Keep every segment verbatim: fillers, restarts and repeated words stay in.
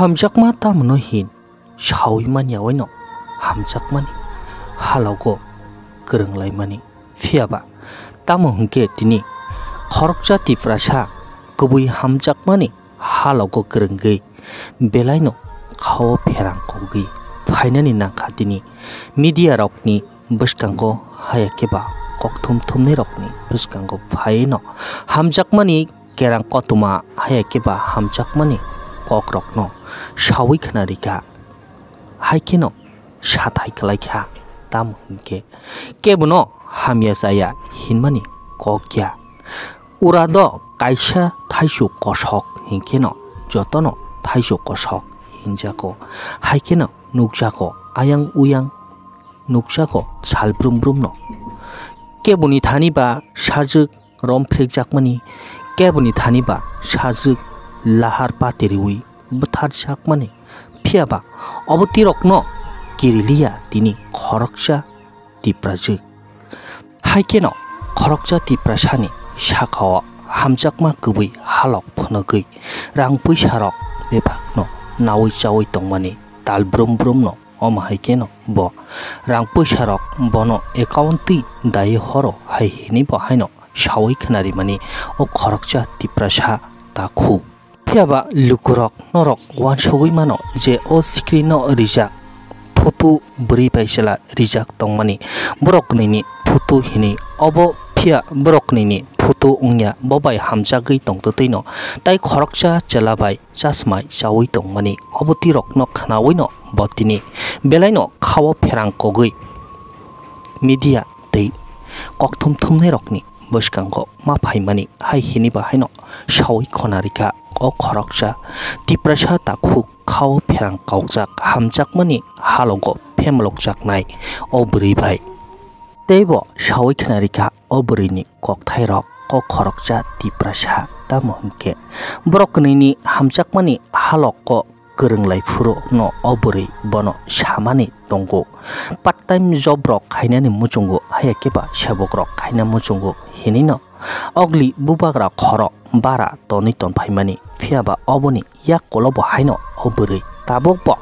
Hamjakma tamono hin sawi manya waino hamjakmani halogo kwrwng laimani. Phiyaba tamo hwnkhe tini khoroksa Tiprasa kubui hamjakmani halogo kwrwngwi belaino khao pherang kogwi phainani nangkha tini media rokni bwskango, haya khe ba kokthum thumnai rokni bwskango phaino hamjakmani kerang kothoma, haya khe ba hamjakmani kokrokno sawi khna rikha. Hai kheno sathai kwlai kha, tamo hwnkhe kebono hamya chaya hinmani kok ya. Ura do kaisa thaisu kosok hinkheno jotono thaisu kosok hinjago, hai kheno nukjago ayang uyang nukjago sal brum brumno. Keboni thani ba sajwk romphrekjakmani, keboni thani ba sajwk lahar patiriwi bwtharjakmani, phiyaba obo tirokno kiriliya tini khoroksa Tiprajwk. Hai kheno khoroksa Tiprasani sakao hamjakma kwbwi halok phunugwi rang puisarok bebakno nawi chawi tongmani tal brum brumno. Omo hai kheno bo rang puisarok bono account twi dai horo hai hinwi bo haino sawi khna rimani o khoroksa Tiprasa takhuk. Phiyaba lukurok norok uansugwi mano je o screen-o rijak photo bwrwi bai chwla rijak tongmani borok kwnwini photo hinwi. Obo phiya borok kwnwini photo wngya, bo bai hamjagwi tongtwtwino tai khoroksa chwla bai chasmai chawi tongmani. Obo twi rokno khnawino bo tini belaino khao pherang kogwi media tei kokthum thumnai rokni bwskango ma phaimani hai hini bahaino sawi khona rikha o khoroksa Tiprasa takhuk khao pherang kokjak hamjakmani halogo phemlokjaknai o bwrwi bai. Teibo sawi khna rikha o bwrwini kokthairok o khoroksa Tiprasa, tamo hwnkhe borok kwnwini hamjakmani halok o kwrwng lai phuru no o bwrwi bono samani tongo. Part time job rok khainani muchungo, haya khe ba sebok rok khaina muchungo hinwi no ogli bubagra khoro bara tonwi tonphaimani, phiyaba oboni yak ulo bo haino o bwrwi tabuk bo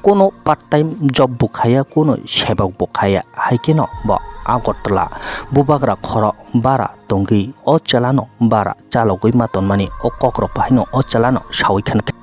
kunu part time job bo khaya, kunu sebok bo khaya, hai kheno bo Agartala bubagra khoro bara tongwi o chwlano bara chalogwi ma tonmani o kokrok bo haino o chwlano sawi khana khe.